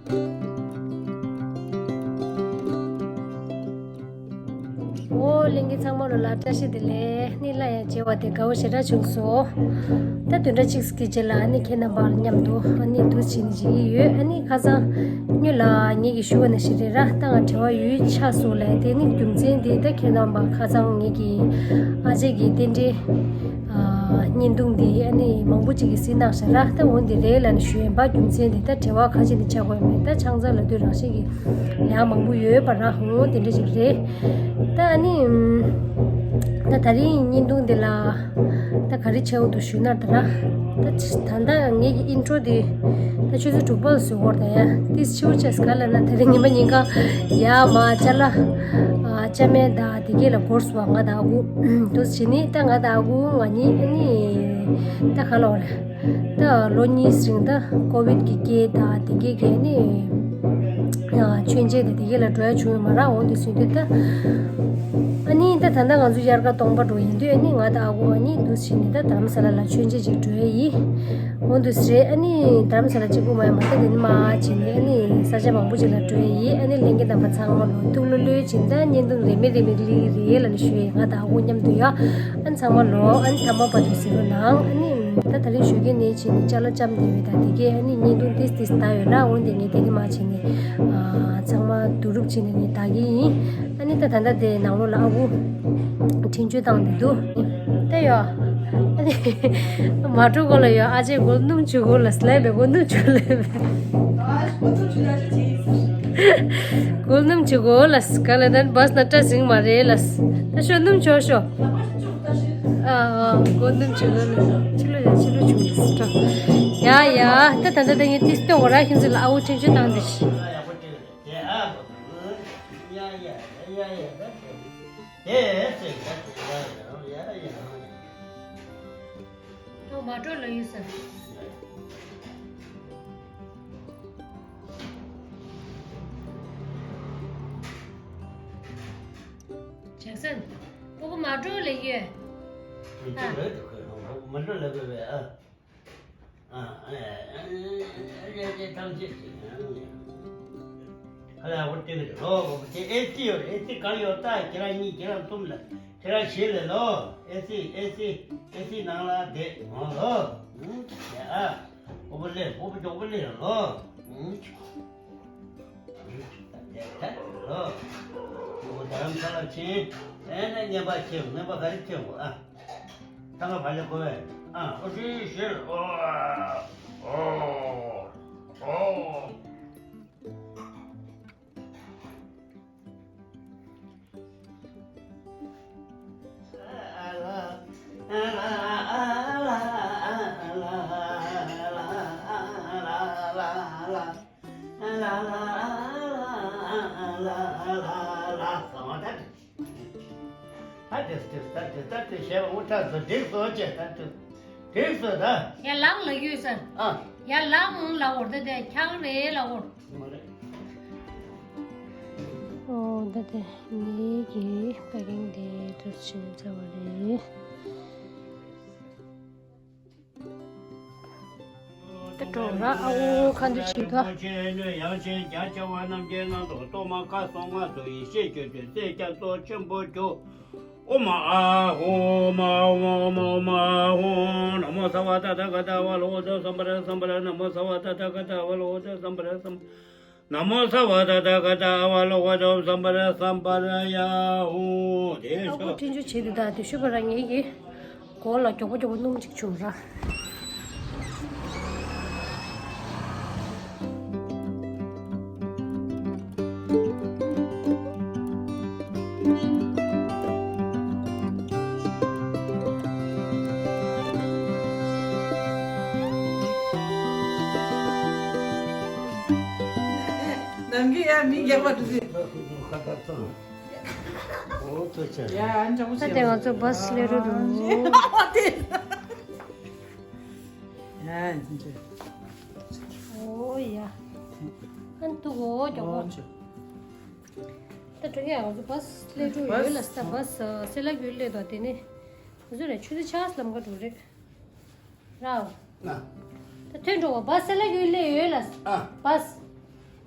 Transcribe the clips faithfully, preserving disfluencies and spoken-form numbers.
ཨོ་ལྷན་རྒྱས་ཚང་མ་ལོ་ལ་བཀྲ་ཤིས་བདེ་ལེགས། ནི་ལ་ཡང་མཇལ་བ་དེ་དགའ་བོ་ཞེ་དྲག་བྱུང་སོང་། ད་བདུན་ཕྲག་གཅིག་གི་རྗེས་ལ་ཨ་ནི་ཁྱེད་རྣམ་པ་མཉམ་དུ་ཨ་ནི་འདུ་བྱེད་ནི་བྱེད་ཀྱི་ཡོད། ཨ་ནི་ཁ་སང་སྔོན་ལ་ངེད་ཀྱི་ཞུ་བ་ནང་བཞིན་རེད་ར། ད་ང་བྲེལ་བ་ཡོད་ཆགས་སོང་ལ། དེ་ནི་རྒྱུ་མཚན་དེ་ད་ཁྱེད་རྣམ་པ་ཁ་སང་ངེད་ཀྱི་ཨ་ཅེ་གི་རྟེན་འབྲེལ་ཨ་བརྙན་ཐུང་དེ་ཨ་ནི་མང་པོ་ཅིག་གིས་གཟིགས་གནང་ཤག་ར། ད་འོ་འདི་རེད་ལ་ནི་ཞུ་ཡིན་པ། རྒྱུ་མཚན་དེ་ད་བྲེལ་བ་ཁ་ཅིག་ནི་ཆགས་དགོས་མེད། ད་ཆང་ས་ལབ་དུས་རང་བཞིན་གྱི་ལས་མང་པོ་ཡོད་པ་ར། འོ་དེ་འདྲ་ཞིག་རེད། ད་ཨ་ནི་ད་ད་རིང་བརྙན་ཐུང་འདི་ལ་ད་ག་རེ་བྱེད་འོ་འདུག་ཞུས་ན་ད་ར། ད་ད་ལྟ་ངེད་ཀྱི་ཨིན་ཊྲོ་འདི་ད་ཆུ་ཚོད་དྲུག་པ་ལ་བཟོས་འོར་ད་ཡ། ཏིས་ཆིའུ་ཆེས་ག་ལ་ན་ད་རིང་ཉི་མ་ཉིན་གང་ཡ་མ་ཅ་ལ་ཨ་ཅ་མེ་ད་དེ་གས་ལ་འགོར་སོང་བ། ང་ད་ཨ་ཁུ་འདུག་བྱེད་ནི་ད་ང་ད་ཨ་ཁུ་ང་གཉིས་ཨ་ནི་ད་ག་ལ་འོ་ར། ད་ལོ་གཉིས་རིང་ད་ཀོ་བིད་ཀྱི་སྐད་ད་དེ་གས་ཀྱི་ནི་ཨ་མཆོད་མཇལ་དེ་དེ་གས་ལ་འགྲོ་ཡ་བྱུང་ཡོད་མ་ར། འོ་དེ་སུན་དུས་ད་ཨ་ནི་ད་ད་ལྟ་ང་ཚོ་དབྱར་ཁ་སྟོང་པ་འགྲོ་ཡིན་དུས་ཨ་ནི་ང་ད་ཨ་ཁུ་ཨ་ནི་འདུག་བྱེད་ནི་ད་དྷ་རམ་ས་ལ་ལ་མཆོད་མཇལ་ཅིག་འགྲོ་ཡ་ཡིན། འོ་འདུག་སེ་རེད། ཨ་ནི་དྷ་རམ་ས་ལ་གཅིག་པུ་མ་ཡིན་པ་ད་དེ་ནི་མ་བྱེད་ནི་ཨ་ནི་ས་ཆ་མང་པོ་ཅིག་ལ་འགྲོ་ཡ་ཡིན། ཨ་ནི་ལྷན་རྒྱས་རྣམ་པ་ཚང་མ་ལོ་ཐུགས་ལོ་ལོས་བྱིན་ད་བརྙན་ཐུང་རེ་མི་རེ་མི་ལི་རེད་ལ་ནི་ཞུ་ཡ་ཡིན། ང་ད་ཨ་ཁུ་མཉམ་དུ་ཡ། ཨ་ནི་ཚང་མ་ལོ་ཨ་ནི་ཐ་མ་བར་དུ་གཟིགས་རོགས་གནང་། ཨ་ནི་ད་ད་རིང་ཞོགས་ཀས་ནས་བྱས་ནས་ཅ་ལག་ལྕམ་དེ་བས་ད་དེ་གས་ཨ་ནི་བརྙན་ཐུང་ཏིས་ཏིས་ལྟ་ཡོད་ན་འོན་ཏེ་ངས་དེ་གས་མ་བྱས་ནས་ཨ་ཚང་མ་བསྡུ་རུབ་བྱས་ནས་ངས་ལྟ་གི་ཡིན། ཨ་ནི་ད་ད་ལྟ་དེ་ནང་ལོགས་ལ་ཨ་ཁུ་འཕྲིན་བཅོལ་བཏང་དེ་འདུག་ད་ཡོ། ཨ་ནི་མ་འགྲོ་གོ་ལ་ཡོ། ཨ་ཅེ་གོ་སྣུམ་བྱུག་གོ་ལ་སླེབས་པའི་གོ་སྣུམ་བྱུག་ལེབ། གོ་སྣུམ་བྱུག་གོ་ལ་སྐ་ལ་དན་བས་ན་སྐྲ་ཟིང་མ་རེད་ལ། ད་ཤོ་སྣུམ་བྱུག་ཤོ། ཨ་ཨ་གོ་སྣུམ་བྱུག་ལ་ལ་ཕྱི་ལོ་ཡ་ཕྱི་ལོ་བྱུག་ལ་སྐྲ། ཡ་ཡ་ད་ད་ད་ད་ངས་ཏིས་སྟོན་གོ་ར་ཁྱེད་ཚོ་ལ་ཨ་ཁུ་འཕྲིན་བཅོལ་བཏང་དེ་ཤི། ཨོ་མ་འགྲོ་ལ་ཡོད་ས། ཇེག་སན། ཨོ་མ་འགྲོ་ལ་ཡོད། མ་འགྲོ་ལ་ཡོད་ཨ། ཨ་ཨ་ཨ་ཨ་ཨ་ཨ་ཨ་ཐམས་ཅད་ཀྱི་ཨ་ལ་འོ་དེ་ནི་ལོ་འོ་དེ་ཨེ་སི་ཡོད། ཨེ་སི་གང་ཡོད་ད་ཁྱེད་རང་གཉིས་ཁྱེད་རང་གསུམ་ལ་ཁྱེད་རང་བཞི་ལས་ལོ། ཨེ་སི་ཨེ་སི་ཨེ་སི་ནང་ལ་བསྡད་འོང་ལོ། ཨ་ཨོ་པོ་ལེ་ཨོ་པོ་ཅོག་པོ་ལེ་ལོ། ཨོ་པོ་རྡ་རམ་ས་ལ་ཕྱིན། ཨེ་ན་ཉན་པ་ཁྱེད་ཉན་པ་ག་རེ་ཁྱེད་འོ་ཨ། ད་ང་བ་ལེ་གོ་བས། ཨ་ཨོ་ཤི་ཤི་ཨོ་ཨོ་ཨོ། ད་དེ་དེ་ད་དེ་ད་དེ་ཞེས་པ་འུ་ཐག་ཚོ་འགྲིག་སོ་ཅེས་ད་དེ་འགྲིག་སོ་ད། ཡ་ལགས་ལ་ཡོད་ས། ཨ། ཡ་ལགས་ལ་འོར་ད་དེ་ཁྱང་རེད་ལ་འོར། མ་རེད། ཨོ་ད་དེ་ངེད་ཀྱི་པེ་ཀིང་དེ་དུ་ཕྱིན་ཚར་བ་རེད། ད་གྲོགས་ར་ཨ་འོ་ཁ་འདུ་བྱེད་ག་ཡང་ཞེས་རྒྱ་ཆེ་བ་རྣམས་ཀྱི་ནང་དུ་གཏོར་མ་ཁ་སོ་ལྔ་སོགས་ཡེ་ཤེས་བཅུད་དུ་རྩེ་རྒྱ་མཚོ་ཆེན་པོ་རྒྱུ། ཨོཾ་ཨཱཿཧཱུྃ་ཨོཾ་ཨཱཿཧཱུྃ་ཨོཾ་ཨཱཿཧཱུྃ། ན་མོ་སརྦ་ཏ་ཐཱ་ག་ཏ་ཨ་ཝ་ལོ་ཀོ་ཛོ་སཾ་བྷ་ར་སཾ་བྷ་ར། ན་མོ་སརྦ་ཏ་ཐཱ་ག་ཏ་ཨ་ཝ་ལོ་ཀོ་ཛོ་སཾ་བྷ་ར་སཾ། ན་མོ་སརྦ་ཏ་ཐཱ་ག་ཏ་ཨ་ཝ་ལོ་ཀོ་ཛོ་སཾ་བྷ་ར་སཾ་བྷ་ར་ཡ་ཧཱུྃ། དེ་ཨ་ཁུ་ཤོག་འཕྲིན་བཅོལ་བྱེད་དུས་ད་དེ་ཤོད་པ་ར་ངེད་ཀྱི་མགོ་ལ་མགྱོགས་པོ་མགྱོགས་པོ་སྣུམ་ཅིག་བྱུག་ར། ནམ་གྱི་ཡ་མི་རྒྱག་པ་འདུག་གི། ཨོ་ཐུགས་རྗེ་ཆེ། ཡ་ཨ་འདྲ་པོ་ད་དེ་ང་ཚོ་བྷ་སི་སླེབས་རོགས་འདུག་ཡ་འདྲ། ཨོ་ཡ། ཨ་འདུག་གོ་མགྱོགས་པོ། ད་དྲུག་ཡ་ང་ཚོ་བྷ་སི་སླེབས་རོགས་ཡོད་ལ་ས་བྷ་སི་སེ་ལ་གུ་སླེབས་དོ་དེ་ནི། ང་ཚོ་རེ་ཆུ་ཚོད་ཆགས་ལམ་ཁ་འགྲོ་རེད། རའོ། ཨ། ད་ཐོན་འགྲོ་བ་བྷ་སི་ལ་ཡོད་ལེ་ཡོད་ལ། ཨ། བྷ་སི།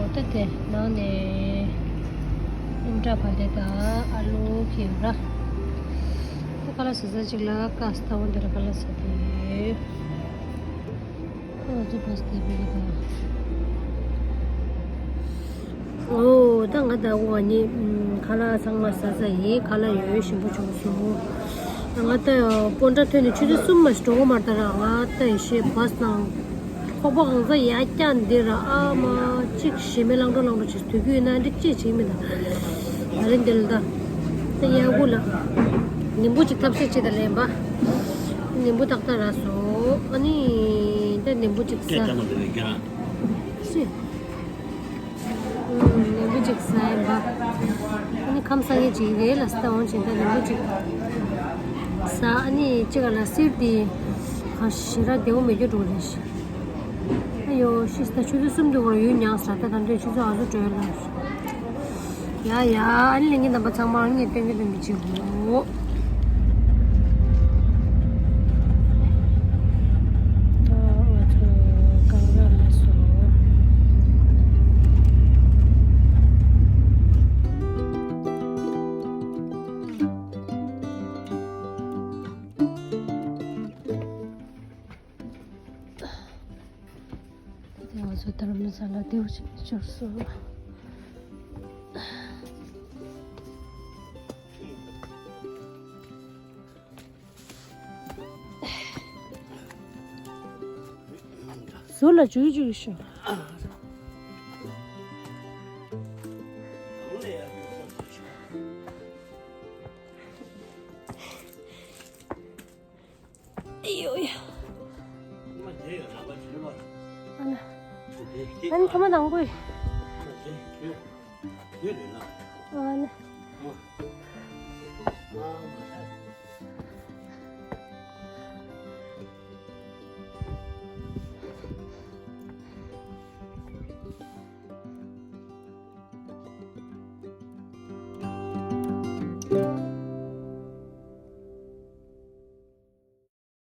ཨོ་ད་དེ་ནང་ནས་སྣུམ་ཁྲག་བ་ལེ་དང་ཨ་ལུ་ཁྱེར་ཡོད་ར། ད་ཁ་ལག་ཟ་ས་ཅིག་ལ་ཀ་སི་ཏ་འོ་འདི་ར་ཁ་ལག་ཟ་དེ་ཡོད། ཨོ་ཙི་བས་དེ་བི་གི་དང་། ཨོ་ད་ང་ད་འོ་ནི་ཁ་ལག་ཚང་མ་ཟ་ས་ཡིན། ཁ་ལག་ཡོད་ཞིམ་པོ་བྱུང་སོང་། ང་ད་སྤོན་ཊ་ཐོན་ནས་ཆུ་ཚོད་གསུམ་མ་ཞིག་འགྲོ་གི་མ་རེད་ད་ར། ང་ད་ཡེ་ཤེས་བས་ནང་ཁོག་པ་གང་ཚ་ཡ་སྐྱ་འདི་ར། ཨ་མ་གཅིག་ཞེ་མེད་ལང་འགྲོ་ལང་འགྲོ་བྱེད། དུས་རྒྱུན་ཡིན་ན་འགྲིག་ཅེས་བྱེད་མི་འདུག་ད་རིང་འདི་ལ་ད་ད་ཡ་གུ་ལ་ནིམ་བུ་གཅིག་ཐབས་ཤེས་བྱེད་ད་ལེན་པ། ནིམ་བུ་ཏག་ཏག་རག་སོང་། ཨ་ནི་ད་ནིམ་བུ་གཅིག་ཟ། སི། ནིམ་བུ་གཅིག་ཟ་ཡིན་པ། ཨ་ནི་ཁམས་སངས་ངེ་ཅིག་རེད་ལ་སི་ད་འོང་ཆེན་ད་ནིམ་བུ་གཅིག་ཟ། ཨ་ནི་གཅིག་ག་ལ་སིར་དེ་ག་ཞེ་དྲག་བདེ་བོ་མེད་རྒྱུ་འགྲོ་རེད་ཤི། ཨ་ཡོ་ཤི་ད་ཆུ་ཚོད་གསུམ་དུ་བར་ཡུན་མྱངས་ས་ད་ད་འདོད་ཆུ་ཚོད་ཨ་ཟོ་གྲོལ་ལ། ཡ་ཡ་ཨ་ནི་ལས་ངན་རྣམ་པ་ཚང་མ་ངས་སྟོན་གི་སྟོན་གི་བྱེད་དགོས། ཨ་ང་ཚོ་གང་ར་ལ་སོང་། དེ་ང་ཚོ་དྷ་རམ་ས་ལ་དེའུ་ཅིག་འབྱོར་སོང་། ཟུར་ལ་འཇུས་འཇུས་ཤོག་ཨེ་ཡོ་ཡ། ཨ་ན། ཨ་ནི་ཐོག་མ་དང་པོ་ཡི། ཨ་ནི།